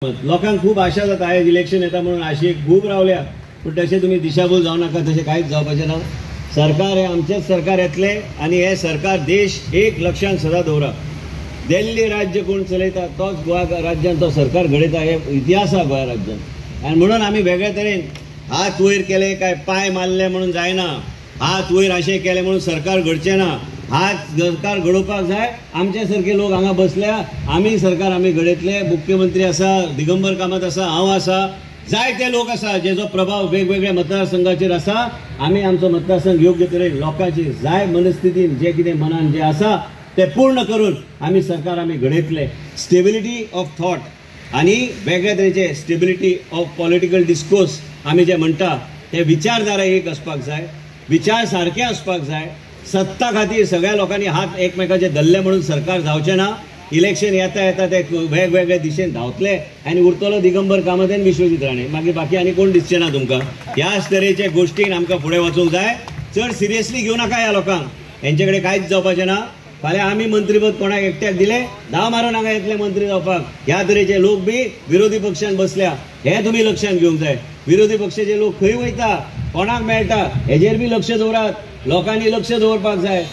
लोकांक खूब आशा जाता आयज इलेक्शन येता म्हणून आशेक खूब रावल्या, पूण तशें तुमी दिशाभूल जावं नाका, तशें कांयच जावपाचें ना। सरकार हें आमचेंच सरकार येतलें आनी हें सरकार देश एक लक्षान सदां दवरा। दिल्ली राज्य कोण चलयता तोच गोवा राज्यान तो सरकार घडयता, हे इतिहास आसा गोवा राज्यान। आनी म्हणून आमी वेगळे तरेन हात वयर केले काय पांय मारले म्हणून जायना, हात वयर अशें केलें म्हणून सरकार घडचें ना। हात सरकार घडोवपाक जाय, आमचे सारके लोक हांगा बसल्या, आमी सरकार आमी घडयतले। मुख्यमंत्री आसा, दिगंबर कामत आसा, हांव आसा, जायते लोक आसा जेजो प्रभाव वेगवेगळ्या मतदारसंघाचेर आसा। आमी आमचो मतदारसंघ योग्य तरेन लोकांची जाय मनस्थितीन जे कितें मनान जे आसा ते पूर्ण करून आमी सरकार आमी घडयतले। स्टेबिलिटी ऑफ थॉट आनी वेगळ्या तरेचे स्टेबिलिटी ऑफ पॉलिटिकल डिस्कोर्स आमी जे म्हणटा ते विचारधारा एक आसपाक जाय, विचार सारके आसपाक जाय। सत्ता खातीर सगळ्या लोकांनी हात एकमेकाचे धरले म्हणून सरकार जावचें ना। इलेक्शन येता येता ते वेगवेगळे दिशेन धांवतले आनी उरतलो दिगंबर कामत आनी विश्वजीत राणे, मागीर बाकी आनी कोण दिसचे ना तुमकां। ह्याच तरेचे गोश्टीन आमकां फुडें वचूंक जाय। चड सिरियसली घेवं नाका ह्या लोकांक, हेंचे कडेन कांयच जावपाचें ना। फाल्यां आमी मंत्रीपद कोणाक एकट्याक दिलें, धांव मारून हांगा येतले मंत्री जावपाक। ह्या तरेचे लोक बी विरोधी पक्षान बसल्या, हें तुमी लक्षांत घेवंक जाय। विरोधी पक्षाचे लोक खंय वयता, कोणाक मेळटा हेजेर बी लक्ष दवरात, लोकांनी लक्ष दवरपाक जाय।